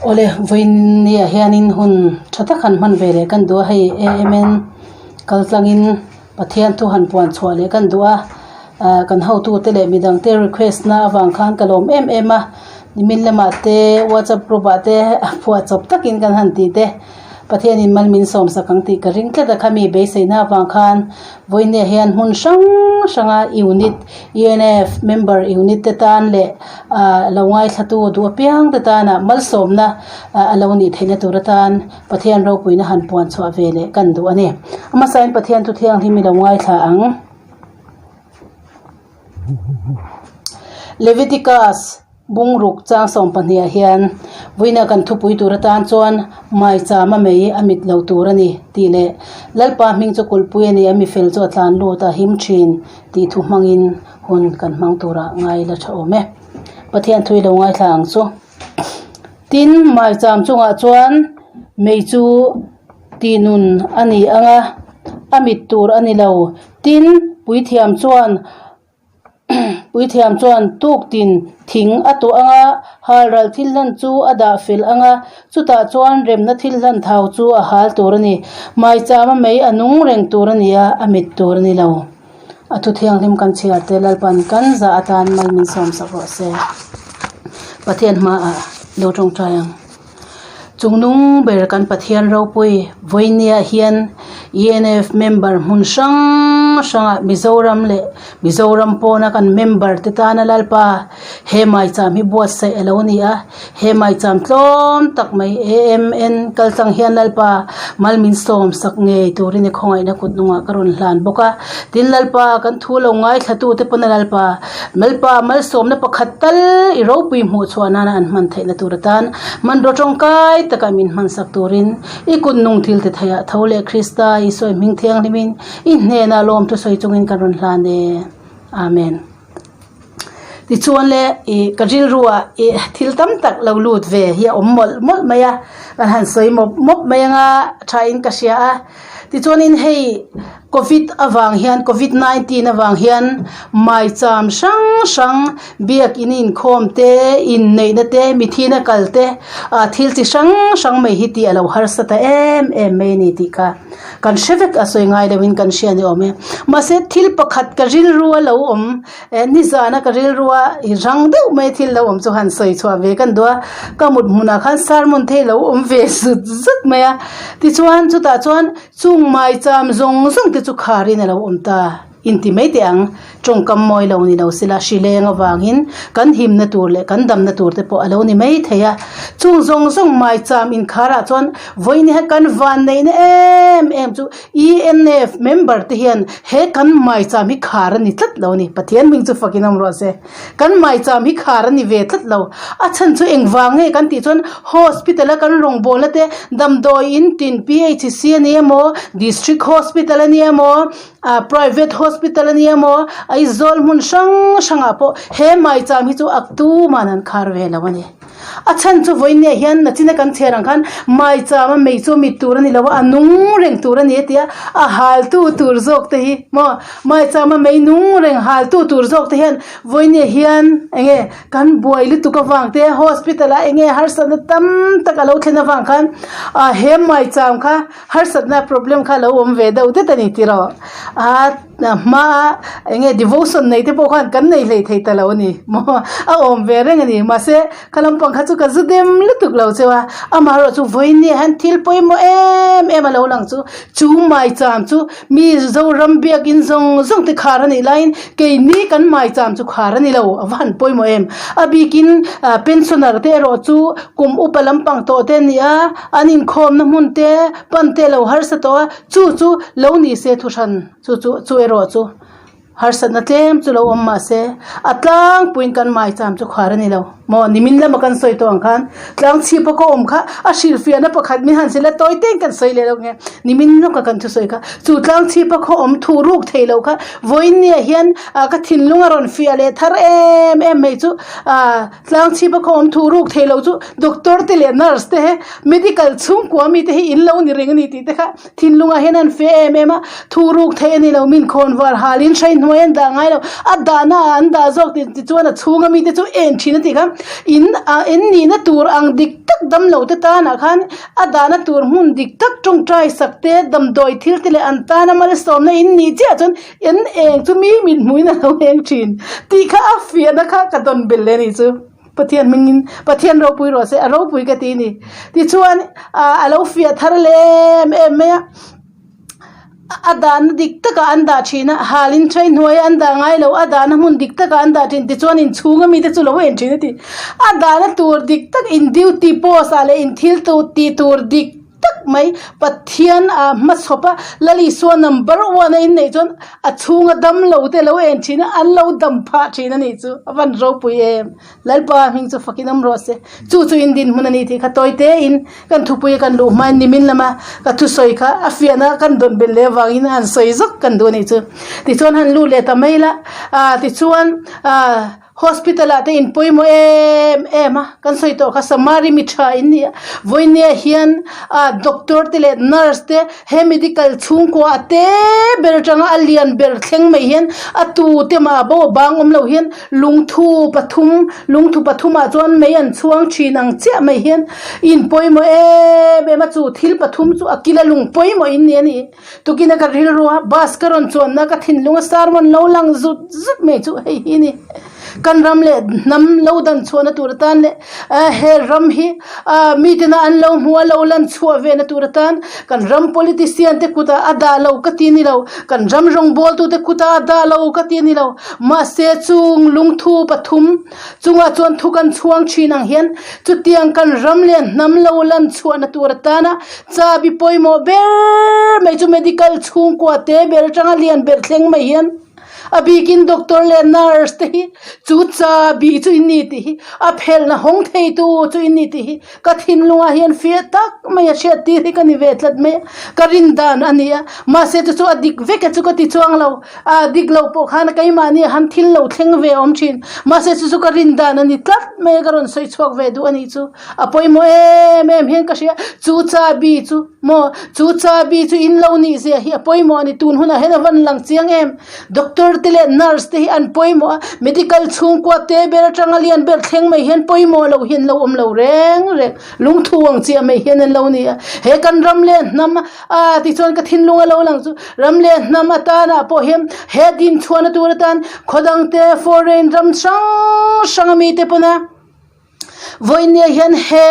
Awle vawinia hianin hun tha tak han hman ve leh kan duh a hei AMN kal tlangin Pathian thu han puan chhuah leh kan duh a ah kan hotute leh midang te request na avang khan ka lawm em em a nimin lamah te whatsapp group ah te a phuah chawp takin kan han tih te. Pathianin mal min sawmsak ang tih ka ring tlat a, khami beiseina avang khan vawinia hian hmun hrang hranga unit UNF member unit te tan leh ah lo ngaithlatu duh apiang te tana malsawmna a lo nih theihna tur atan Pathian ropuina han puan chhuah ve leh kan duh a ni. A hmasain Pathian thu thianghlim i lo ngaithla ang. Leviticus. Bungruk chang 12 ah hian vawiina kan thupui tur atan chuan maicham a mei a mit lo tur a ni tih leh Lalpa hming chu kulhpui a ni a mifel chu a tlan lut a him thin tih thu hmangin hun kan hmang turah ngai la tha awm e. Pathian thui lo ngaithla ang chu. Tin, maicham chungah chuan mei chu tihnun a ni ang a, a mit tur a ni lo. Tin, puithiam chuan Puithiam chuan tuktin thing a tuah ang a, halral thil hlan chu a dah fel ang a, chutah chuan remna thil hlan thau chu a hal tur a ni. Maichama mei a nung reng tur a ni a, a mit tur a ni lo. A thu thianghlim kan chhiar te Lalpan kan zah atan mal min sawmsak rawh se. Pathian hmaah lo tawngtai ang. Chungnung ber kan Pathian ropui vawinia hian ENF member hmun hrang hrangah Mizoram leh Mizoram pawna kan member te tana Lalpa he maicham hi buatsaih a lo ni a, he maicham tlawm tak mai AMN kaltlang hian Lalpa mal min sawm sak ngei turin i khawngaihna kut hnungah ka rawn hlan bawk a, tin Lalpa kan thu lo ngaithlatu te pawna Lalpa Lalpa malsawmna pakhat tal i ropui hmuh chhuah nana an hman theihna tur atan hmanraw tawngkai taka min hmansak turin i kut nung thil ti theiah tho leh Krista Isua i hming thianghlimin i hnenah lawmthu sawi chungin kan rawn hlan e. Amen. Tichuan le i ka rilruah i thil tam tak lo lut ve hi a awm mawlh mawlh mai a, kan han sawi mawp mawp mai anga thain ka hria a. Tichuanin hei Covid avang hian Covid 19 avang hian maicham hrang hrang biakin inkhawm te inneihna te mithina kal te ah thil chi hrang hrang mai hi tih a lo harsa ta em em mai a ni tih kha kan hre vek a sawi ngai loin kan hria a ni awm e. Mahse thil pakhat ka rilru a lo awm eh nizana ka rilru a i rang deuh mai thil lo awm chu han sawi chhuah ve kan duh a ka mut hmunah khan sermon thei lo awm ve zut zut mai a tichuan chutah chuan Chung maicham zawng zawng te chu kharin a lo awm ta. Inti mai teh ang, tawngkam mawi lo ni lo sila hrileng avangin kan himna tur leh kan damna tur te pawh a lo ni mai thei a. Chung zawng zawng maicham inkharah chuan vawiin hi kan vanneihna em em chu ENF member te hian he kan maicham hi khar a ni tlat lo a ni. Pathian hming chu fakin awm rawh se. Kan maicham hi khar a ni ve tlat lo. A chhan chu engvang nge kan tih chuan hospital a kan rawngbawlna te damdawi in tin PHC a ni emaw district hospital a ni emaw ah private hospital a ni emaw Aizawl hmun hrang hrangah pawh he maicham hi chu a tuman an khar ve lo a ni. A chhan chu vawiin ah hian nachina kan chhiar ang khan maicham a mei chu a mit tur a ni lo a, a nung reng tur a ni a ti a, a hal tu tur zawk te hi maw maicham a mei nung reng hal tu tur zawk te hian vawiin ah hian eng nge kan buai lutuk avang te hospital ah eng nge harsatna tam tak a lo thlen avang khan ah he maicham kha harsatna problem kha a lo awm ve deuh det a ni tiraw ah. Hma eng nge devotion nei te pawh khan kan nei hlei thei ta lo a ni maw a awm ve reng a ni mahse kha lampang kha chu ka zu dem lutuk lo cheu a amaherawh chu vawiin hian thil pawimawh em em a lo lang chu chu maicham chu mi Zoram biakin zawng zawng te khar a nih laiin keini kan maicham chu khar a ni lo a va han pawimawh em a bikin ah pensioner te erawh chu kum upa lampang tawh te a ni a an inkhawmna hmun te pan te a lo harsa tawh a chu chu lo ni se thuhran. Chu chu chu erawh chu harsatna tlem chu lo awm mah se a tlangpuiin kan maicham chu khar a ni lo maw nimin lama kan sawi tawh ang khan tlang chhip a ka awm kha a hrilhfiahna pakhat min han sela tawi teng kan sawi leh lo nge nimin lawka kan thusawi kha chu tlang chhip a khaw awm thu ruk thei lo kha vawiin nia hian ah ka thinlung a rawn fiah leh thar em em mai chu ah tlang chhip a khaw awm thu ruk thei lo chu doctor te leh nurse te medical chhungkua mi te hi in lo ni reng a ni tih te kha. Thinlungah hian an fe em em a, thu ruk theih a ni lo, min khawn var halin hrai hnuai an dah ngai lo, a dahna ah an dah zawk tih tichuan a chhunga mite chu en thin a tih kha in ah en nihna tur ang dik tak. tak damlo te tanah khan a dahna tur hmun dik tak tawngtai sak te damdawi thil te leh an tana malsawmna in nih chiah chuan en eng chu mi mit hmuhin a lo eng thin tih kha a fiahna kha ka dawn belh leh a nih chu Pathian hmingin Pathian ropui rawh se a ropui ka ti a ni tichuan ah a lo fiah thar leh em em mai a. A dahna dik takah an dah thin a, halin train hnuaiah an dah ngai lo, a dahna hmun dik takah an dah thin tichuan inchhung ami te chu lo en thin a ti. A dahna tur dik tak in duty post ah leh in thil tur tih tur dik tak mai Pathian ah hmachhawp a, Lal Isua number one a inneih chuan a chhunga dam lo te lo en thin a, an lo dam phah thin a nih chu, a van ropui em. Lalpa hming chu fakin awm rawh se. Chu chu in dinhmun a ni tih kha tawi tein kan thupui a kan luh hmain nimin lama ka thusawi kha a fiahna kan dawn belh leh avangin han sawi zawk kan duh a nih chu. Tichuan han lut leh ta mai la, ah tichuan ah hospital ah te in pawimawh em em a, kan sawi tawh kha Samari mi tha in ni a, vawinia hian ah doctor te leh nurse te He medical chhungkua a te ber atanga a lian ber thleng mai hian a tu te mah bo a bang awm lo hian lungthu pathum lungthu pathumah chuan mei an chhuang thin ang chiah mai hian in pawimawh em em a chu thil pathum chu a kila lung pawimawh in ni a ni tukin a ka rilru a bus ka rawn chuanna ka thinlung a sermon lo lang zut zut mai chu hei hi a ni. Kan ram leh hnam lo dan chhuahna tur atan leh he ram hi mi tena an lo hmuh a lo lan chhuah ve na tur atan kan ram politician te kutah a dah lo ka ti a ni lo, kan ram rawngbawltute kutah a dah lo ka ti a ni lo. Mahse chung lungthu pathum chungah chuan thu kan chhuang thin ang hian chutiang kan ram leh hnam lo lan chhuahna tur atana chabi pawimawh ber mai chu medical chhungkua te ber atanga lian ber thleng mai hian A bikin doctor leh nurse te hi chu chabi chu in ni tih hi a phelhna hawng theitu chu in ni tih hi ka thinlungah hian fiah tak mai a hriat tir hi ka ni ve tlat mai a, ka rin dan a ni a, mahse chu chu a dik vek e chu ka ti chuang lo, a dik loh pawh khan keimahni han thil lo thleng ve awm thin, mahse chu chu ka rin dan a ni tlat mai a ka rawn sawi chhuak ve duh a nih chu. A pawimawh em em hian ka hria, chu chabi chu maw chu chabi chu in lo nih zia hi a pawimawh a ni, tun hunah hian a van lang chiang em, doctor te leh nurse te hi an pawimawh a, medical chhungkua te ber atanga lian ber thleng mai hian pawimawh lo hi an lo awm lo reng reng, lungthu ang chiah mai hian an lo ni a, he kan ram leh hnam a tichuan ka thinlung a lo lang chu ram leh hnam atana pawh hian he dinchhuahna tur atan khawdang te foreign ram hrang hrang ami te pawn a. Vawinia hian he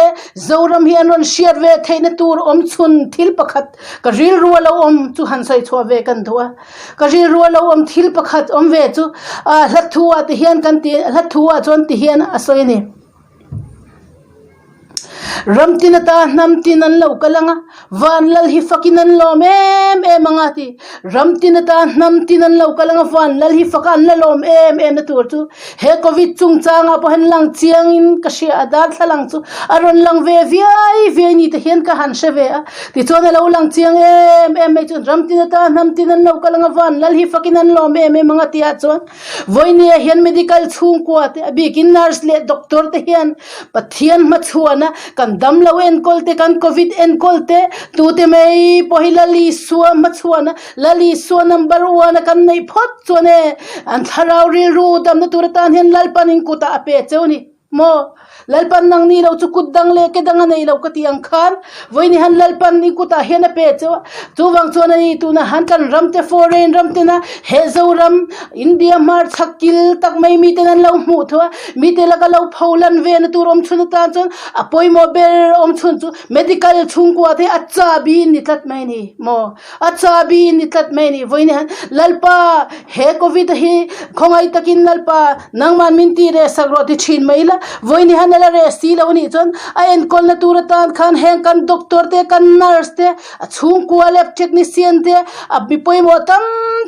Zoram hi an rawn hriat ve theihna tur awm chhun thil pakhat ka rilru a lo awm chu han sawi chhuah ve kan duh a. Ka rilru a lo awm thil pakhat awm ve chu ah hla thu ah te hian kan ti hla thu ah chuan ti hian a sawi a ni. Ram tin ata hnam tin an lo kal ang a, van lal hi fakin an lawm em em ang a ti. Ram tin ata hnam tin an lo kal ang a, van lal hi faka an la lawm em em na tur chu He Covid chungchangah pawh hian lang chiangin ka hria a, darthlalang chu a rawn lang ve viai viai ni te hian ka han hre ve a. Tichuan a lo lang chiang em em mai chuan ram tin ata hnam tin an lo kal ang a, van lal hi fakin an lawm em em ang a tihah chuan vawinia hian medical chhungkua te a bikin nurse leh doctor te hian Pathian hmachhuana kan damlo enkawl te kan Covid enkawl te tute mai pawh hi Lal Isua hmachhuana Lal Isua number one a kan neih phawt chuan e, an thlarau rilru damna tur atan hian Lalpan in kutah a pe cheu a ni maw? Lalpan nang ni lo chu kut dang leh ke dang a nei lo ka ti ang khan vawiin hian Lalpan in kutah hian a pe cheu a, chuvang chuan a ni tunah han kan ram te foreign ram tena he Zoram India hmarchhak kil tak mai miten an lo hmuh thu a, mite laka lo pho lan ve na tur awm chhun atan chuan a pawimawh ber awm chhun chu medical chhungkua te a chabi in ni tlat mai a ni maw? A chabi ni tlat mai a ni. Vawiin hian Lalpa he Covid hi khawngaih takin Lalpa nangman min ti reh sak rawh ti thin mai ila, vawiin hian a la reh si lo a nih chuan a enkawlna tur atan khan heng kan doctor te, kan nurse te, a chhungkua lab technician te, a mi pawimawh tam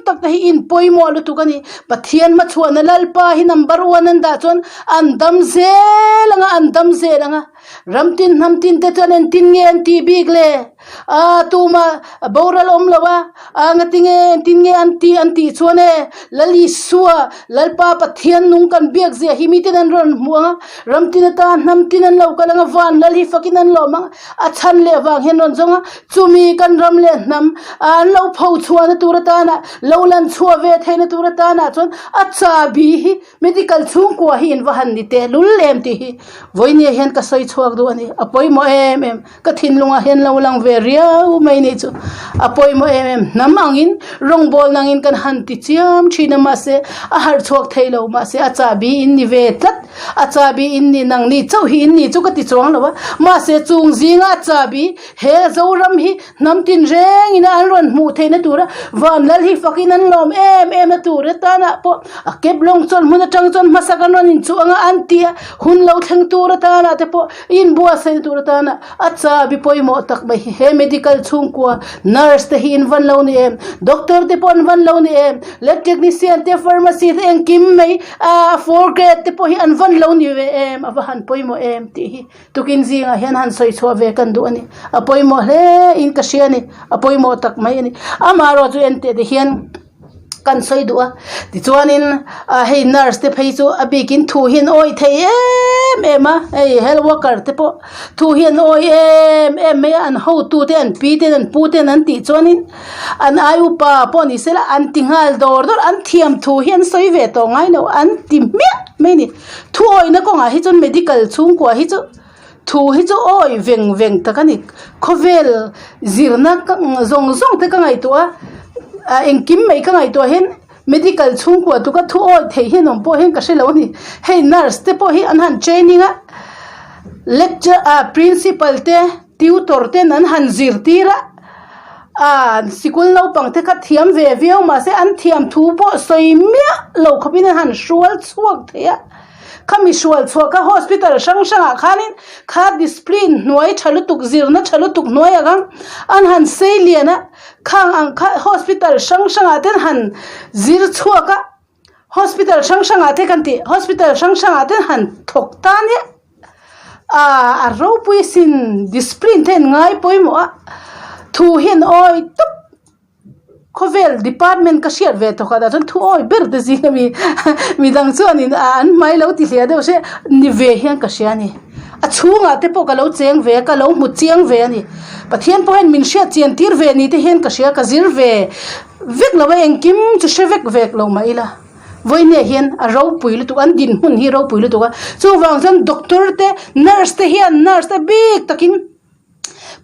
tak te hi in pawimawh lutuk a ni. Pathian hmachhuahna Lalpa hi number one an dah chuan an dam zel ang a, an dam zel ang a. Ram tin hnam tin te chuan engtin nge an tih bik le? Aa tuma boral awm lo a, aa ngatinge engtin nge an tih an tih chuan e Lal Isua Lalpa Pathian nung kan biak zia hi miten an rawn hmu ang a, ram tin atan hnam tin an lo kal ang a, van Lal hi fakin an lawm ang a, a chhan leh vang hian rawn zawng a, chumi kan ram leh hnam an lo pho chhuahna tur atana lo lan chhuah ve theihna tur atana chuan a chahbi hi Medical chhungkua hi in va han ni teh lul em tih hi vawinia hian ka sawi chhuak duh a ni. A pawimawh em em, ka thinlungah hian lo lang ve riau mai ni chu. A pawimawh em em, hnam angin rawngbawl nangin kan han ti chiam thin a mahse a harh chhuak thei lo mahse a chahbi in ni ve tlat, a chahbi in ni nang ni chauh hi in ni chu ka ti chuang lo a mahse chung zinga a chahbi he Zoram hi Hnam tin rengin an rawn hmuh theihna tura Vanlal hi fakin an lawm em em a tur atanah pawh a kep lawng chuan hmun atang chuan hmasa kan rawn inchuh anga an ti a, hun lo thleng tur atanah te pawh inbuatsaihna tur atana a chabi pawimawh tak mai hi he medical chhungkua nurse te hi in van lo ni em, doctor te pawh an van lo ni em, lab technician te pharmacy te engkim mai ah four grade te pawh hi an van lo ni ve em a va han pawimawh em tih hi. Tukin zingah hian han sawi chhuah ve kan duh a ni. A pawimawh hle in ka hria a ni. A pawimawh tak mai a ni. Amaherawh chu enteh te hian kan sawi duh a. Tichuanin ah hei nurse te phei chu a bikin thu hi an awih thei em em a. Hei health worker te pawh thu hi an awih em em mai a. An hotu te an pi ten an pu ten an tih chuanin an ai upa pawh ni sela an ti nghal dawr dawr an thiam thu hi an sawi ve tawh ngai lo an ti hmiah mai a ni. Thu awihna kawngah hi chuan medical chhungkua hi chu thu hi chu awi veng veng tak a ni. Khawvel zirna zawng zawng te ka ngaihtuah a, ah engkim mai ka ngaihtuah hian medical chhungkua tuka thu awi theih hi an awm pawh hian ka hre lo a ni. Hei nurse te pawh hi an han training a, lecture ah principal te tutor ten an han zirtir a, ah sikul naupang te kha thiam ve viau mahse an thiam thu pawh sawi miah lo khawpin an han hrual chhuak thei a, khami hrual chhuah kha hospital hrang hrangah khanin kha discipline hnuai tha lutuk zirna tha lutuk hnuai ang an han sei lian a, khang ang kha hospital hrang hrangah ten han zir chhuak a. Hospital hrang hrangah te kan tih hospital hrang hrangah te han thawk ta nia ah a ropui sin discipline te an ngai pawimawh a thu hi an awi tawp khawvel department ka hriat ve tawh khatah chuan thu awi ber te zing ami midang chuanin ah an hmai lo ti hliah deuh se ni ve hian ka hria a ni a chhungah te pawh ka lo cheng ve a ka lo hmu chiang ve a ni Pathian pawh hian min hriat chian tir ve ni te hian ka hria ka zir ve. Vek lo a engkim chu hre vek vek lo mah ila vawinia hian a ropui lutuk an dinhmun hi ropui lutuk a chuvang chuan doctor te nurse te hian nurse te bik takin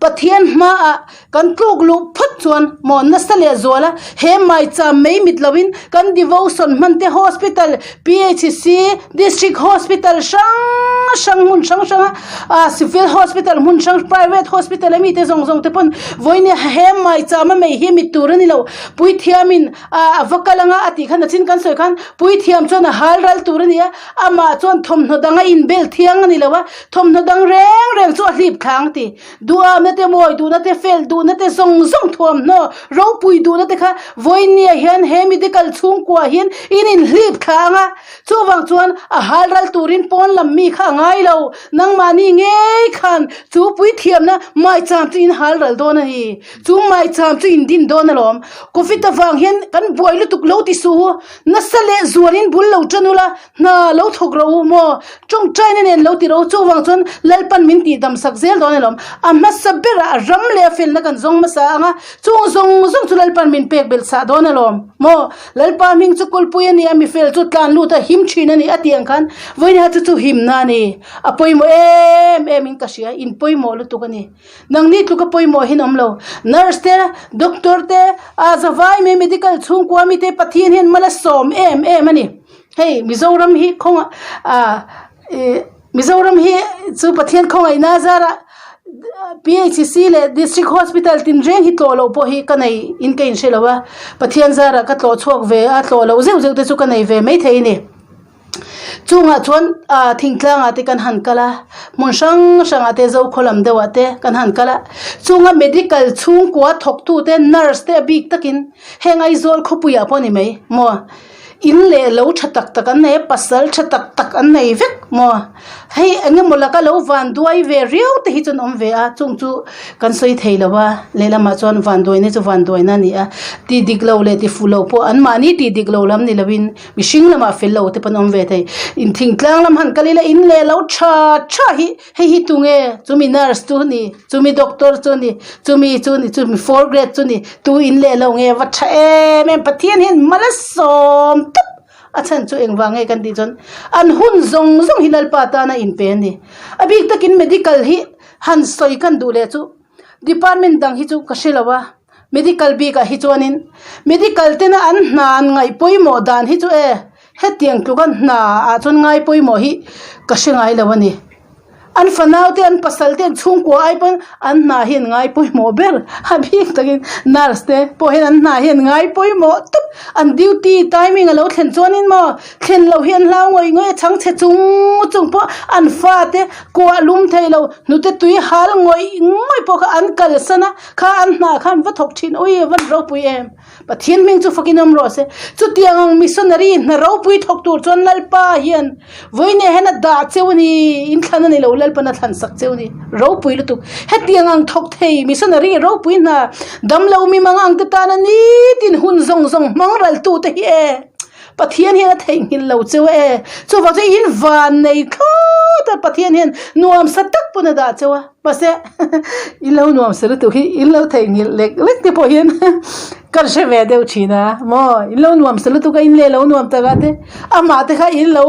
Pathian hmaah kan tluk luh phawt chuan maw nasa leh zual a he maicham mai mit lovin kan devotion hman te hospital P_H_C district hospital hrang hrang hmun hrang hrang a ah civil hospital hmun hrang private hospital ami te zawng zawng te pawn vawiin he maicham a mei hi mit tur a ni lo puithiamin ah a va kal anga a tih khan a chin kan sawi khan puithiam chuan a hal ral tur a ni a amah chuan thawmhnaw dang a inbel thiang a ni lo a thawmhnaw dang reng reng chu a hlip thlang a ti. Duhawmna te mawi duhna te fel duhna te zawng zawng thuamhnaw ropui duhna te kha vawinia hian he medical chhungkua hian in inhlip thla ang a, chuvang chuan a hal ral turin pawn lam mi kha a ngai lo, nangmahni ngei khan chu puithiamna maicham chu in hal ral dawn a ni, chu maicham chu in din dawn alawm. Covid avang hian kan buai lutuk lo ti suh u, nasa leh zualin bul lo tan ula, Hna lo thawk rawh u maw? Tawngtaina nen lo ti rawh u. Chuvang chuan Lalpan min tih dam sak zel dawn alawm. A hmasa berah a ram leh a felna kan zawng hmasa ang a, chung zawng zawng chu Lalpan min pek belh chah dawn alawm maw? Lalpa hming chu kulpui a ni a, mifel chu tlan lut a, him thin a ni a tih ang khan vawiin chu chu himna a ni. A pawimawh em em in ka hria, in pawimawh lutuk a ni. Nangni tluka pawimawh hi an awm lo. Nurse te, doctor te, a zavai mai medical chhungkua mite Pathian hian mal a sawm em em a ni. Hei Mizoram hi khawnga ah ih Mizoram hi chu Pathian khawngaihna zarah P_H_C leh District Hospital tin reng hi tlawh loh pawh hi ka nei in ka inhre lo a Pathian zarah ka tlawh chhuak ve a tlawh loh zeuh zeuh te chu ka nei ve maithei a ni. Chungah chuan ah thingtlangah te kan han kal a hmun hrang hrangah te Zokhaw lam deuhah te kan han kal a chunga medical chhungkua thawktute nurse te a bik takin heng Aizawl khawpuiah pawh a ni mai maw. In leh lo tha tak tak an nei a, pasal tha tak tak an nei vek maw? Hei eng emaw laka lo vanduai ve riau te hi chu an awm ve a, chung chu kan sawi thei lo a, lehlamah chuan vanduaina chu vanduaina a ni a, ti dik lo leh ti fuh lo pawh anmahni ti dik lo lam ni lovin mihring lamah fel lo te pawh an awm ve thei. Inthingtlang lam han kal ila in leh lo tha tha hi hei hi tunge chumi nurse chu a ni chumi doctor chu a ni chumi chu a ni chumi four grade chu a ni tu in leh lo nge va tha em em Pathian hian mal a sawm tawp a chhan chu engvang nge kan tih chuan an hun zawng zawng hi Lalpa tana inpe a ni a bik takin medical hi han sawi kan duh leh chu department dang hi chu ka hre lo a medical bikah hi chuanin medical tena an hna an ngaih pawimawh dan hi chu e Hetiang tluka hna ah chuan ngai pawimawh hi ka hre ngai lo a ni. An fanau te an pasal te an chhungkua ai pawn an hna hi an ngai pawimawh ber a bik takin nurse te pawh hian an hna hi an ngai pawimawh tawp. An duty timing a lo thlen chuanin maw thlen loh hi an hlau ngawih ngawih a chhang chhe chung chung pawh an fate kuah lum thei lo hnute tui hal ngawih ngawih pawh kha an kalsan a kha an hna kha an va thawk thin ui a van ropui em. Pathian hming chu fakin awm rawh se. Chutiang ang missionary hna ropui thawk tur chuan Lalpa hian vawiin hian a dah cheu a ni, in thlan a ni lo, Lalpan a thlan sak cheu a ni. Ropui lutuk. Hetiang ang thawk thei missionary ropui hna damlo mi mang ang te tana nitin hun zawng zawng hmang ral tu te hi e. Pathian hian a theihnghilh lo cheu e. Chuvang chu in van nei thlawt a Pathian hian nuamsa tak pawn a dah cheu a. Mahse in lo nuamsa lutuk hi in lo theihnghilh lek lek te pawh hian ka hre ve deuh thin a maw in lo nuamsa lutuk a in leh lo nuam tak a te amah te kha in lo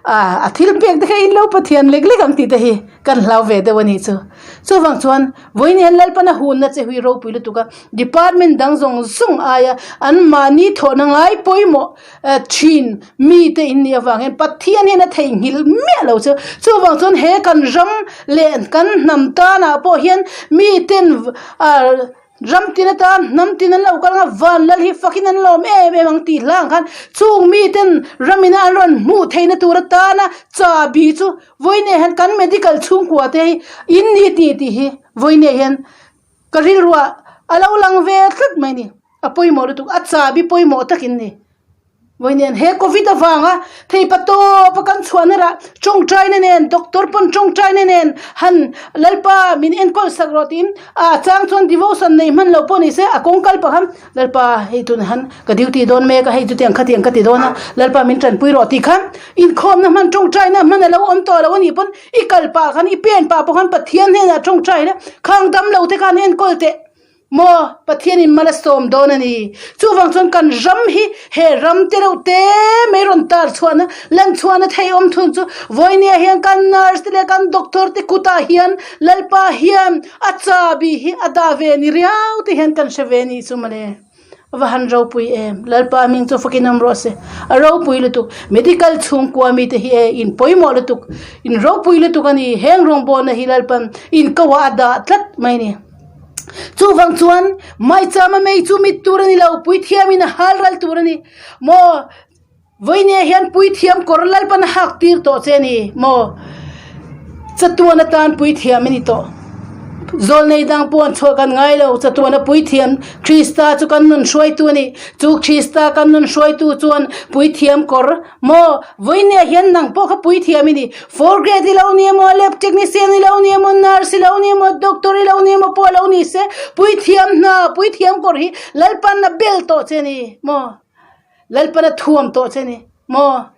ah a thil pek te kha in lo pathian lek lek ang tih te hi kan hlau ve deuh a nih chu. Chuvang chuan vawiin hian Lalpana hunna che hui ropui lutuk a department dang zawng zawng aia anmahni thawhna ngai pawimawh thin mite in nih avang hian Pathian hian a theihnghilh miah lo chu. Chuvang chuan he kan ram leh kan hnam tanah pawh hian miten ah ram tin atan hnam tin an lo kal anga van lal hi fakin an lawm em em ang tih hlang khan chung miten ramina an rawn hmuh theihna tur atana chahbi chu vawiin ah hian kan medical chhungkua te hi in ni tih tih hi vawiin ah hian ka rilruah a lo lang ve tlat mai a ni. A pawimawh lutuk, a chahbi pawimawh takin ni. Vawiin he Covid avanga thei pa tawpa kan chhuahna rah tawngtaina nen, doctor pawn tawngtaina nen han Lalpa min enkawl sak rawh tiin a chang chuan devotion nei hman lo pawh ni se a kawng kal pah khan Lalpa hei tunah han ka duty dawn mek a, hei chutiang khatiang ka ti dawn a, Lalpa min tanpui rawh tih khan inkhawmna hman tawngtaina hman a lo awm tawh lo a nih pawn i kal pah khan i pen pah pawh khan Pathian hnenah tawngtai la khang dam lo te khan enkawl teh. Maw Pathianin mal a sawm dawn a ni. Chuvang chuan kan ram hi he ram te reuh te mai rawn tar chhuahna, lan chhuahna thei awm thung chu vawinia hian kan nurse te leh kan doctor te kutah hian Lalpa hian a chahbi hi a dah ve ni riau te hian kan hre ve ni chu mawle. A va han ropui em. Lalpa hming chu fakin awm rawh se. A ropui lutuk. Medical chhungkua mite hi e in pawimawh lutuk. In ropui lutuk a ni. Heng rawngbawlna hi Lalpan in ko ah a dah tlat mai a ni. Chuvang chuan maichama mei chu mit tur a ni lo, puithiamin a hal ral tur a ni. Maw, vawinia hian puithiam kawr Lalpan a hak tir tawh che a ni maw? Chatuan atan puithiam a ni tawh. Zawlnei dang pawh an chhuah kan ngai lo, chatuana puithiam Krista chu kan nun hruaitu a ni. Chu Krista kan nun hruaitu chuan puithiam kawr Maw, vawinia hian nang pawh kha puithiam i ni. Four grade i lo ni emaw, lab technician i lo ni emaw, nurse i lo ni emaw, doctor i lo ni emaw pawh a lo ni se, puithiam hna, puithiam kawr hi Lalpan a bel tawh che ni maw? Lalpan a thuam tawh che ni maw?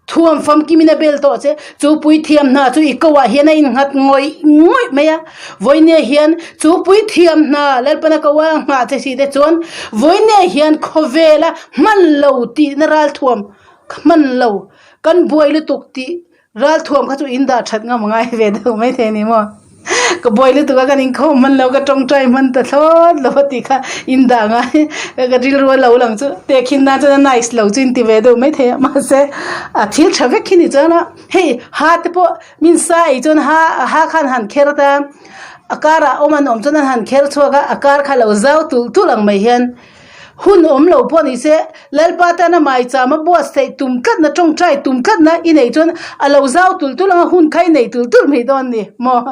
Thuam famkimin a bel tawh che. Chu puithiam hna chu i ko ah hian a innghat ngawih ngawih mai a. Vawinia hian chu puithiam hna Lalpan a ko a nghah che si te chuan vawinia hian khawvela hman lo tihna ralthuam ka hman lo, kan buai lutuk tih ralthuam kha chu in dah that ngam ngai ve deuh mai thei a ni maw? Ka buai lutuk a kan inkhawm hman lo ka tawngtai hman ta thlawt lo a tih kha in dah ngai ka rilru a lo lang chu tehkhin nan chuan a nice lo chu in ti ve deuh mai thei a mahse a thil tha vek khi ni chuan a hei ha te pawh min sa ei chuan ha ha khan han kher ta a karah awm an awm chuan an han kher chhuak a a kar kha lo zau tulh tulh ang mai hian. Hun awm lo pawh ni se, Lalpa tana maicham a buatsaih tum tlatna, tawngtai tum tlatna i neih chuan a lo zau tulh tulh ang a, hun kha i nei tulh tulh mai dawn ni maw?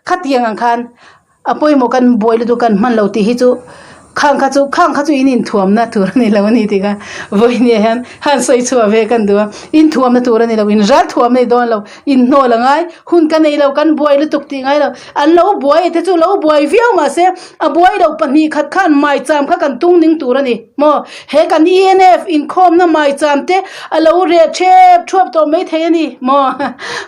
Khatiang ang khan a pawimawh kan buai lutuk kan hman lo tih hi chu Khang kha chu khang kha chu in inthuamna tur a ni lo a ni tih kha vawinia hian han sawi chhuah ve kan duh a, inthuamna tur a ni lo, in ral thuam a ni dawn lo, inhnawl a ngai, hun ka nei lo kan buai lutuk tih ngai lo, an lo buai te chu lo buai viau mahse a buai loh pahnih khat khan maicham kha kan tung ning tur a ni maw, he kan ENF inkhawmna maicham te a lo reh thep thuap tawh maithei a ni maw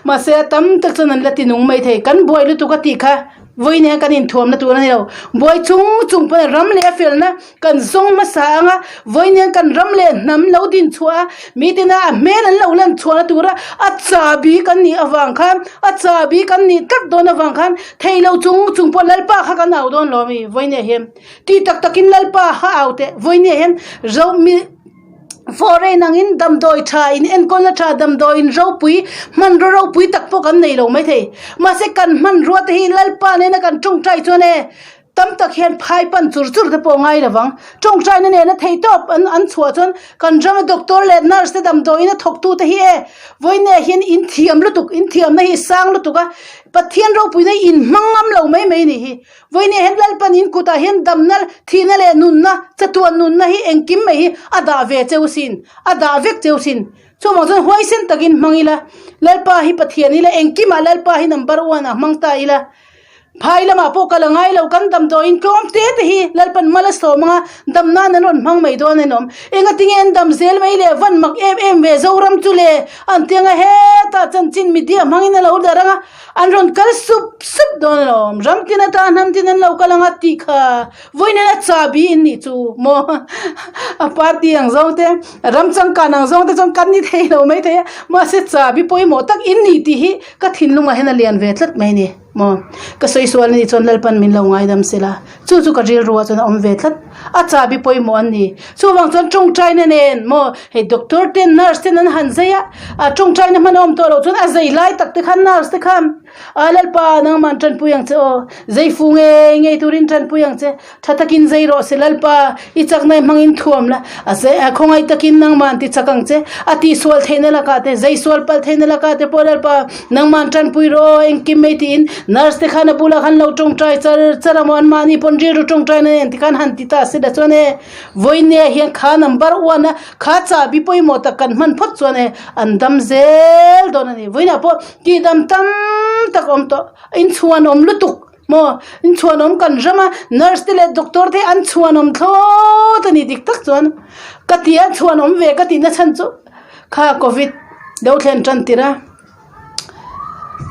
mahse a tam tak chuan an la ti nung maithei kan buai lutuk a tih kha. Vawiin kan inthuamna tur a ni lo. Buai chung chung pawh ram leh a felna kan zawng hmasa ang a, vawiin kan ram leh hnam lo din chhuah a, mitin a a hmel an lo lan chhuahna tura a chahbi kan nih avang khan, a chahbi kan nih tlat dawn avang khan thei lo chung chung pawh Lalpa kha kan au dawn lo a mi vawiin hian tih tak takin Lalpa kha au teh vawiin hian zo mi. Foreign angin damdawi tha in enkawlna tha damdawiin ropui hmanraw ropui tak pawh kan nei lo maithei mahse kan hmanrua te hi Lalpa nena kan tawngtai chuan e tam tak hian phai pan chur chur te pawh a ngai lovang tawngtaina nena thei tawp an an chhuah chuan kan rama doctor leh nurse te damdawiin a thawk tu te hi e vawiin ah hian in thiam lutuk in thiamna hi sang lutuk a Pathian ropuina in hmang ngam lo mai mai a nih hi. Vawinia hian Lalpan in kutah hian damna, thihna leh nunna, chatuan nunna hi engkim mai hi a dah ve cheu sin, a dah vek cheu sin. Chuvang chuan huaisen takin hmang ila, Lalpa hi Pathian ila, engkimah Lalpa hi number one ah hmang ta ila. Phai lamah pawh kal a ngai lo, kan damdawiin tlawm te te hi Lalpan mal a sawm anga dam nan an rawn hmang mai dawn a ni. Engatinge an dam zel mai le, van mak em em ve Zoram chu le, an ti anga hetah chanchin media hmangin a lo darh anga, An rawn kal sup sup dawn alawm, ram tin ata hnam tin an lo kal ang a tih kha vawiin a chahbi in nih chu maw a party ang zawng te ram changkan ang zawng te chuan kan ni thei lo mai thei a mahse chahbi pawimawh tak in nih tih hi ka thinlungah hian a lian ve tlat mai a ni maw ka sawi sual a nih chuan Lalpan min lo ngaidam sela chu chu ka rilruah chuan a awm ve tlat a chahbi pawimawh an ni chuvang chuan tawngtaina nen maw hei doctor ten nurse ten an han zai a a tawngtaina hman a awm tawh loh chuan a zai lai tak te khan nurse te khan a lalpa nangman tanpui ang che aw zai fu ngei ngei turin tanpui ang che tha takin zai rawh se lalpa i chakna hmangin thuam la a zai a khawngaih takin nangman ti chak ang che a tihsual theihna lakah te zai sual palh theihna lakah te pawh lalpa nangman tanpui rawh aw engkim mai tiin nurse te khan a bulah khan lo tawngtai char char a maw anmahni pawn rilru tawngtaina nen tikhan han ti ta se la chuan e Vawinia hian kha number one a kha chahbi pawimawh tak kan hman phawt chuan e an dam zel dawn a ni. Vawiinah pawh tihdam tam tak a awm tawh, inchhuanawm lutuk maw inchhuanawm kan ram a nurse te leh doctor te an chhuanawm thlawt a ni dik tak chuan ka ti a chhuanawm ve ka tihna chhan chu kha covid lo thlen tan tirh a.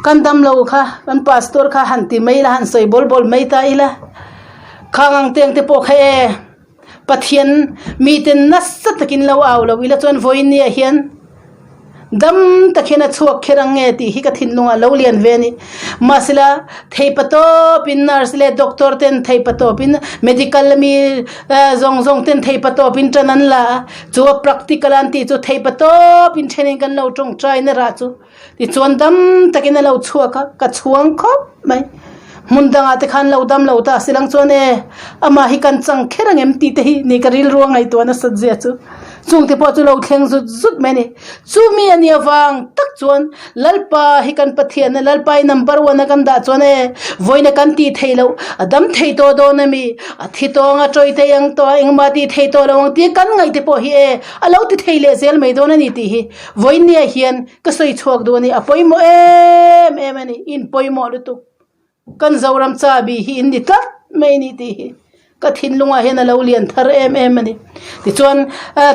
Kan damlo kha kan pastor kha han ti mai ila han sawi bawl bawl mai ta ila khang ang teng te pawh kha e Pathian mite nasa takin lo au lo ila chuan vawinia hian dam tak hian a chhuak kher ang nge tih hi ka thinlungah lo lian ve a ni mahsela theipatawpin nurse leh doctor ten theipatawpin medical ami zawng zawng ten theipatawpin tan an la a. Chu a practical an tih chu theihpatawp in thenin kan lo tawngtai na rah chu tichuan dam takin a lo chhuak a ka chhuang khawp mai hmun dangah te khan lo dam lo ta silang chuan e amah hi kan chang kher ang em tih te hi ni ka rilru a ngaihtuah nasat zia chu chungte pawh chu lo thleng zut zut mai a ni chumi a nih avang tak chuan Lalpa hi kan Pathian a Lalpa hi number one a kan dah chuan e vawiin a kan tih theih loh a dam thei tawh dawn a mi a thi tawng a tawi thei ang tawh a engmah tih thei tawh lo ang tih kan ngaih te pawh hi e a lo ti thei leh zel mai dawn a ni tih hi vawiin nia hian ka sawi chhuak duh a ni a pawimawh em em a ni in pawimawh lutuk. Kan Zoram chabi hi in ni tlat mai a ni tih hi ka thinlungah hian a lo lian thar em em a ni. Tichuan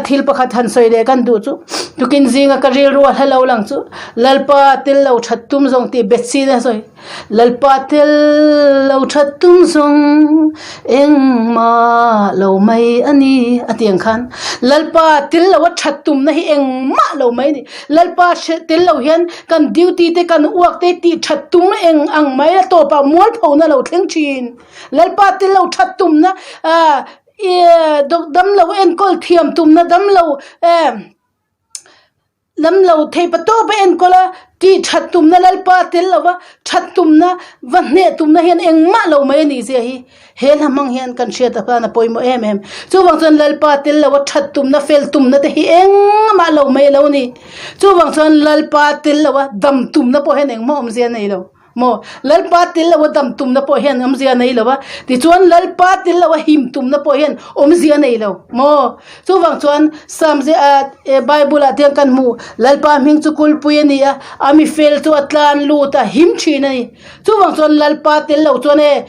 thil pakhat han sawi leh kan duh chu tukin zinga ka rilru a hla lo lang chu Lalpa tel lo that tum zawng tih bet sin a sawi. Lalpa tel lo that tum zawng engmah lo mai a ni a ti ang khan Lalpa tel lo a that tumna hi engmah lo mai a ni. Lalpa hrilh tel lo hian kan duty te kan uak te tih that tum eng ang mai a tawpah mualphona lo thleng thin. Lalpa tel lo that tumna ah damlo enkawl thiam tumna damlo eh damlo theih patawp a enkawl a tih that tumna Lalpa tel lova that tumna va hneh tumna hian engmah lo mai a nih zia hi. He hla hmang hian kan hriat atan a pawimawh em em. Chuvang chuan Lalpa tel lo a that tumna fel tumna te hi engmah lo mai a lo ni. Chuvang chuan Lalpa tel lo a dam tumna pawh hian engmah awmzia a nei lo. Maw? Lalpa tel loa dam tumna pawh hian awmzia a nei lo a, tichuan Lalpa tel loa him tumna pawh hian awmzia a nei lo. Maw? Chuvang chuan Psalm zia ah eh Bible ah te hian kan hmu, Lalpa hming chu kulpui a ni a, a mi fel chu a tlan lut a, him thin a ni. Chuvang chuan Lalpa tel lo chuan e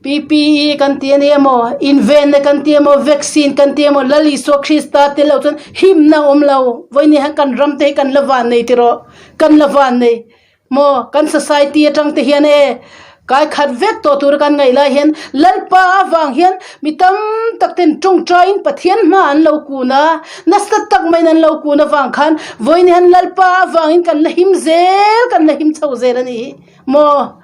PPE kan ti a ni emaw, invenna kan ti emaw, vaccine kan ti emaw, Lal Isua Krista tel lo chuan himna a awm lo. Vawiin hian kan ram te hi kan la van nei tiraw? Kan la van nei. Maw kan society atang te hian e kai khat vek tawh tura kan ngaih lai hian Lalpa avang hian mi tam tak ten tawngtaiin Pathian hma an lo kun a, nasa tak maiin an lo kun avang khan vawiin hian Lalpa avangin kan la him zel kan la him chho zel a ni hi maw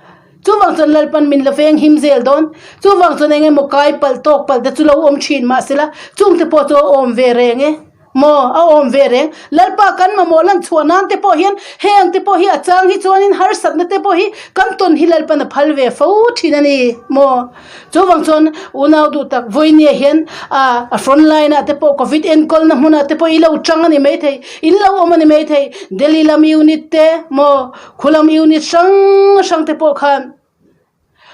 chuvang chuan Lalpan min la veng him zel dawn chuvang chuan eng emaw kai palh tawk palh te chu lo awm thin mahsela chungte pawh chu a awm ve reng e. Maw, a awm ve reng. Lalpa kan mamawh lan chhuah nan te pawh hian heng te pawh hi a chang hi chuanin harsatna te pawh hi kan tawn hi Lalpan a phal ve fo thin a ni. Maw, chuvang chuan unau duh tak vawinia hian a a front line ah te pawh covid enkawlna hmunah te pawh i lo chang a ni maithei, in lo awm a ni maithei, Delhi lam unit te maw, khulam unit hrang hrang te pawh khan.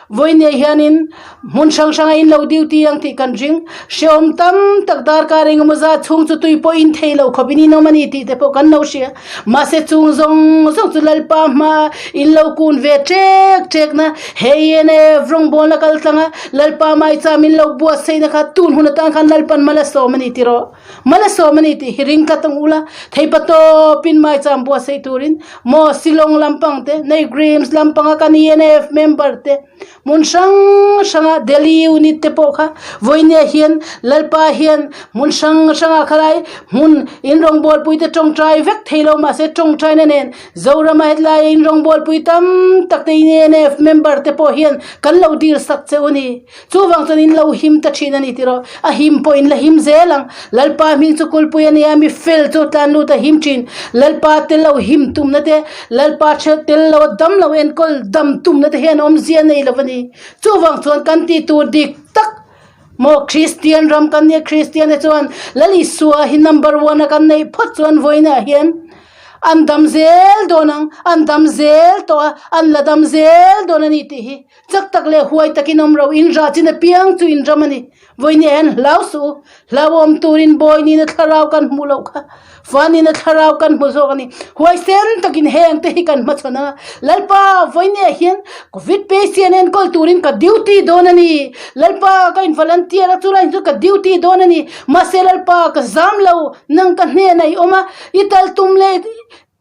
Vawinia hianin hmun hrang hranga in lo duty ang tih kan ring. Hrehawm tam tak darkar engemaw zat chhung chu tui pawh in thei lo khawpin in awm a ni tih te pawh kan lo hria. Mahse chung zawng zawng chu Lalpa hma in lo kun ve ṭek ṭek na hei en e rawngbawlna kal tlang a Lalpa maicham in lo buatsaihna kha tun hun atan khan Lalpan mal a sawm a ni tiraw. Mal a sawm a ni tih hi ring tlat ang ula, theipa tawpin maicham buatsaih turin maw Shillong lampang te, Neighgrims lampanga kan ENF member te, hmun hrang hranga Delhi unit te pawh kha vawinia hian Lalpa hian hmun hrang hrangah khalai hmun in rawngbawlpui te tawngtai vek thei lo mahse tawngtaina nen Zorama hetlai in rawngbawlpui tam tak te ENF member te pawh hian kan lo dil sak che u a ni. Chuvang chuan in lo him ta thin a ni tiraw? A him pawh in la him zel ang. Lalpa hming chu kulpui a nia, mi fel chu tlan lut a him thin. Lalpa tel lo him tumna te, Lalpa ṭhel tel lo a dam lo enkawl dam tumna te hian awmzia nei lo a ni. Chuvang chuan kan tih tur dik tak maw Kristian ram kan nia, Kristian te chuan Lal Isua hi number one a kan neih phawt chuan vawiinah hian an dam zel dawn ang, an dam zel tawh a, an la dam zel dawn a ni tih hi. Chak tak leh huai takin awm ro, in rah chin apiang chu in ram a ni. Vawinia hian hlau suh u, hlauhawm turin bawi nina thlarau kan hmuh loh kha, fa nina thlarau kan hmu zawk a ni. Huai sen takin heng te hi kan hmachhawn ang a, Lalpa, vawinia hian Covid patient enkawl turin ka duty dawn a ni. Lalpa, ka in volunteer a, chulai chu ka duty dawn a ni. Mahse Lalpa, ka zam lo, nang ka hnenah i awm a, i tal tum leh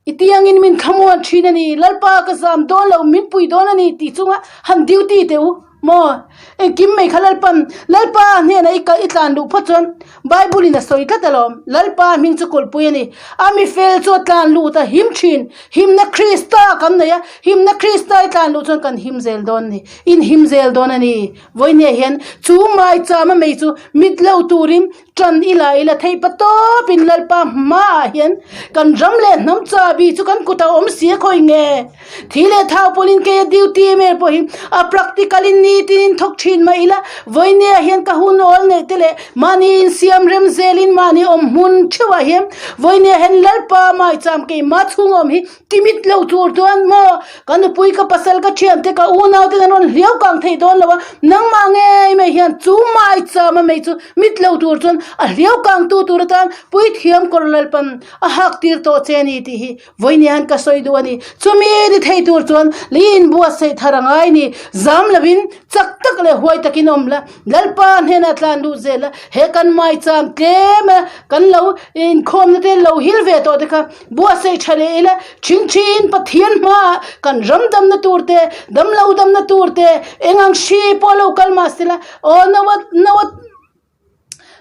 I tiangin min thlamuan thin a ni, Lalpa ka zam dawn lo, min pui dawn a ni tih chunga han duty teh u maw? Engkim mai kha Lalpan, Lalpa hnenah i kal i tlan luh phawt chuan Bible in a sawi tlat alawm, Lalpa hming chu kulhpui a ni, a mi fel chu a tlan lut a him thin, himna Krista kan nei a, himna Krista i tlan luh chuan kan him zel dawn a ni, in him zel dawn a ni. Vawinia hian chu maichama mei chu mit lo turin Ṭan i la ila theih pa tawpin Lalpa hmaah hian kan ram leh hnam chabi chu kan kut a awm si a khawi nge? Thi leh thau pawlin kei a duty email pawh hi a practical in nitin in thawk ṭhin mah ila vawinia hian ka hun awl neih te leh mahni insiam rem zelin mahni awm hmun ṭheuhah hian vawinia hian Lalpa maicham keimah chhung awm hi Timit lo tur chuan maw ka nupui ka pasal ka thiante ka unau ten an rawn hliau kang thei dawn lo a, nangmah ngei mai hian chu maichama mei chu mit lo tur chuan a hliau kang tu tur atan puithiam kawr lalpan a hak tir tawh che a ni tih hi vawiin hian ka sawi duh a ni. Chumi ni thei tur chuan lei inbuatsaih thar a ngai ni. Zam lovin chak tak leh huai takin awm la, Lalpa hnenah tlan lut zel a, he kan maicham tlem a kan lo inkhawmna te lo hil ve tawh te kha Buatsaih tha leh ila thin thin Pathian hmaah kan ram damna tur te, damlo damna tur te, eng ang hri pawh lo kal mah sela, aw naua naua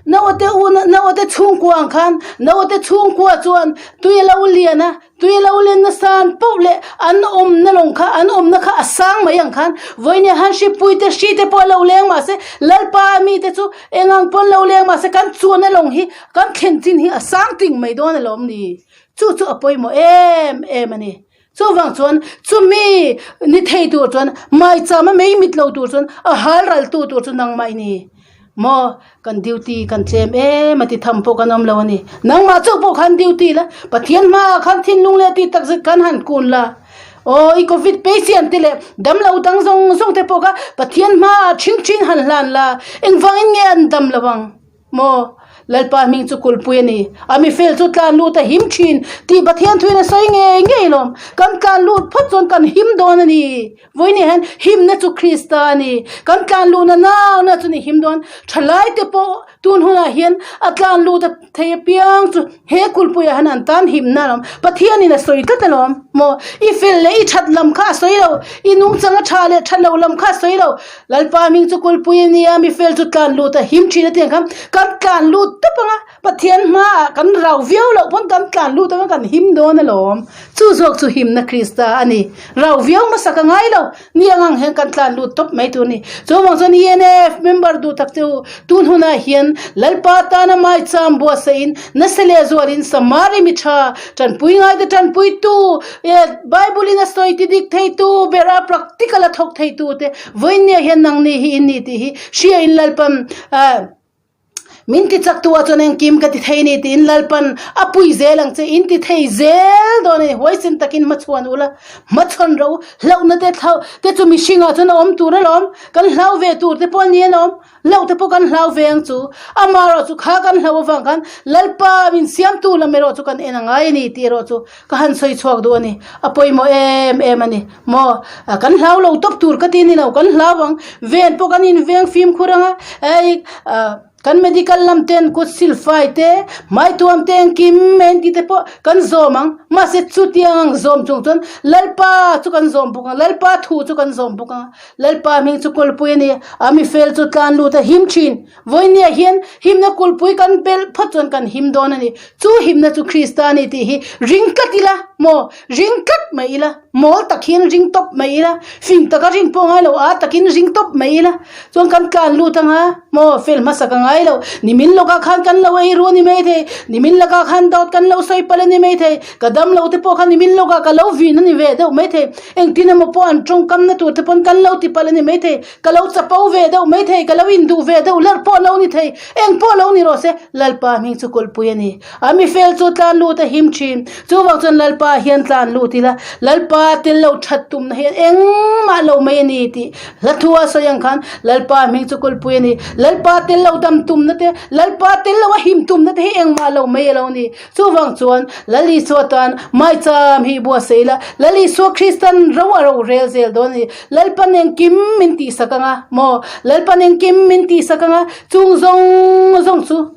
naua te u naua te chhungkua ang khan naua te chhungkua chuan tui a lo lian a, tui a lo len nasan poh leh an awmna lawng kha an awmna kha a sang mai ang khan vawinia han hripui te hri te pawh a lo leng mah se Lalpa mite chu eng ang pawn lo leng mah se kan chuanna lawng hi Kan thlen chin hi a sang ting mai dawn alawm ni? Chu chu a pawimawh em em a ni. Chuvang chuan chumi ni thei tur chuan maichama mei mit lo tur chuan a hal ral tu tur chu nangmah i ni. Maw kan duty kan tlem em a ti tham pawh kan awm lo a ni. Nangmah chauh pawh khan duty la, Pathian hmaah khan thinlung leh tih takzet khan han kun la. Aw i covid patient te leh damlo dang zawng zawng te pawh kha Pathian hmaah ṭhing ṭhin han hlan la, engvangin nge an dam lo ang maw? Lalpa hming chu kulhpui a ni, a mifel chu tlan lut a him ṭhin tih Pathian thuin a sawi ngei ngei lawm. Kan tlan lut phawt chuan kan him dawn a ni. Vawiin hian himna chu Krista a ni. Kan tlan luhna nauhna chu ni him dawn. Ṭhalai te pawh tun hunah hian a tlan lut a thei apiang chu he kulhpuiah hian an tan himna a lawm. Pathianin a sawi tlat alawm maw? I fel leh i that lam kha a sawi lo, i nungchang a tha leh that lo lam kha a sawi lo. Lalpa hming chu kulhpui a nia, mi fel chu tlan lut a him thin a ti ang kha kan tlan lut tawp ang a, Pathian hmaah kan rau viau loh pawn kan tlan lut ang a kan him dawn alawm. Chu zawk chu himna Krista a ni. Rau viau hmasa ka ngai lo. Ni ang ang hian kan tlan lut tawp mai tur a ni. Chuvang chuan ENF member duh tak che u, tun hunah hian Lalpa tana maicham buatsaih in nasa leh zualin Samari mi tha tanpui ngaite tanpuitu, Bible in a sawi ti dik theitu ber a practical a thawk theitu te vawinia hian nangni hi in ni tih hi hria in Lalpan Min ti chak tu ah chuan engkim ka ti thei a ni tiin Lalpan a pui zel ang che, in ti thei zel dawn a ni. Huaisen takin hmachhuan ula, hmachhawn ro hlauhna te thlau te chu mihring ah chuan a awm tur alawm, kan hlau ve tur te pawh a ni alawm, hlauh te pawh kan hlau ve ang chu. Amaherawh chu kha kan hlau avang khan Lalpa min siamtu lam erawh chu kan en a ngai a ni tih erawh chu ka han sawi chhuak duh a ni. A pawimawh em em a ni. Maw? Kan hlau lo tawp tur ka ti ni lo, kan hlau ang. Ven pawh kan inveng fimkhur ang a, ei kan medical lam ten kut silfai te, hmaituam te engkim mai an tih te pawh kan zawm ang. Mahse chutiang ang zawm chung chuan Lalpa chu kan zawm bawk ang, Lalpa thu chu kan zawm bawk ang. Lalpa hming chu kawlpui a ni, a mifel chu tlan lut a him thin. Vawinia hian himna kulpui kan belh phawt chuan kan him dawn a ni. Chu himna chu Krista a ni tih hi ring tlat ila maw? Ring tlat mai ila, mawl tak hian ring tawp mai ila, fing taka rin pawh ngai lo, aa takin ring tawp mai ila chuan kan tlan lut ang a maw? Fel hmasa ka ngai lo. Nimin lawkah khan kan lo ei ru a ni maithei, nimin lakah khan dawt kan lo sawi palh a ni maithei, ka dam lo te pawh khan nimin lawkah ka lo vin a ni ve deuh maithei, engtin emaw pawh an tawngkamna tur te pawn kan lo ti palh a ni maithei. Ka lo chapo ve deuh mai thei, ka lo induh ve deuh lerh pawh lo ni thei, eng pawh lo ni rawh se, Lalpa hming chu kulhpui a ni. A mi fel chu tlan lut a him thin. Chuvang chuan Lalpa hian tlan lut ila, Lalpa tel lo that tumna hian engmah lo mai a ni tih hla thu a sawi ang khan Lalpa hming chu kulhpui a ni. Lalpa tel lo dam tumna te, Lalpa tel lo a him tumna te hi engmah lo mai a lo ni. Chuvang chuan Lal Isua tan maicham hi buatsaih ila, Lal Isua Kristan ro a ro rel zel dawn a ni. Lalpan engkim min tihsak ang a maw? Lalpan engkim min tihsak ang a, chung zawng zawng chu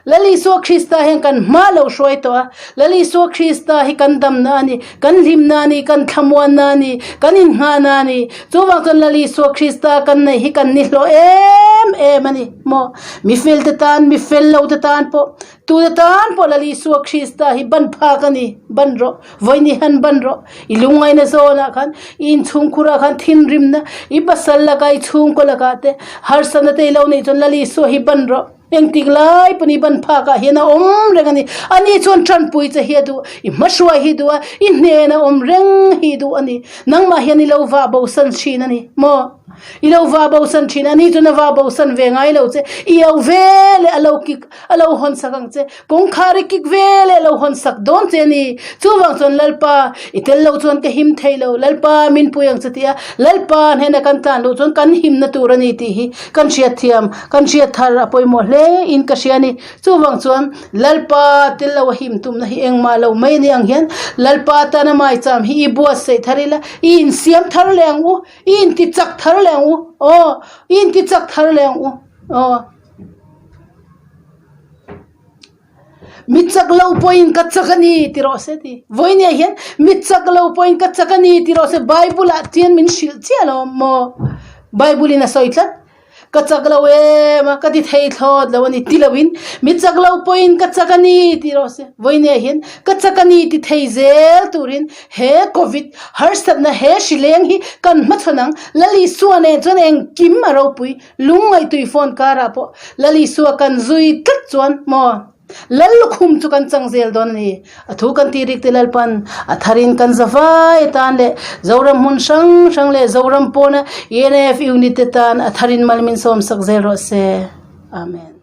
Lal Isua Krista hian kan hma lo hruai tawh a. Lal Isua Krista hi kan damna a ni, kan hlimna a ni, kan thlamuanna a ni, kan inngahna a ni. Chuvang chuan Lal Isua Krista kan neih hi kan ni hlawh em em a ni maw? Mi felte tan, mi fel lote tan pawh Tuna tan pawh Lal Isua Krista hi ban phak a ni, ban rawh, vawiin han ban rawh. I lungngaihna zawnah khan, i inchhungkhurah khan thinrimna, i pasal lakah, i chhungkaw lakah te harsatna te i lo neih chuan Lal Isua hi ban rawh. Engtik lai pawn i ban phakah hian a awm reng a ni. Ani chuan tanpui che hi a duh, i hmahruai hi duh a, i hnena awm reng hi duh a ni. Nangmah hian i lo vah bosan thin a ni maw? I lo vah bosan thin a, ani chuan a vah bosan ve ngai lo che. I au ve leh a lo kik a lo hawn sak ang che, kawngkhar i kik ve leh a lo hawn sak dawn che a ni. Chuvang chuan Lalpa, i tel lo chuan ka him thei lo, Lalpa min pui ang che tih a, Lalpa hnena kan tlan luh chuan kan himna tur a ni tih hi kan hriat thiam, kan hriat thar a pawimawh hle in ka hria a ni. Chuvang chuan Lalpa tel lo a him tumna hi engmah lo mai a ni ang hian Lalpa tana maicham hi i buatsaih thar ila, i insiam thar leh ang u, i intichak thar leh ang u, aw, i intichak thar leh ang u, aw. Mi chak lo pawhin ka chak a ni ti rawh se ti. Vawinia hian mi chak lo pawhin ka chak a ni ti rawh se Bible ah chian min hrilh chiah lo maw? Bible in a sawi tlat. Ka chak lo em a, ka ti thei thlawt lo a ni ti loin mi chak lo pawhin ka chak a ni ti rawh se. Vawinia hian ka chak a ni ti thei zel turin he covid harsatna he hrileng hi kan hmachhawn ang. Lal Isua nen chuan engkim a ropui. Lungngaih phone karah pawh Lal Isua kan zui tlat chuan maw Lal lukhum chu kan chang zel dawn a ni. A thu kan tih rik te Lalpan a tharin kan za vai atan leh Zoram hmun hrang hrang leh Zoram pawna ENF unit te tan a tharin mal min sawm sak zel rawh se. Amen.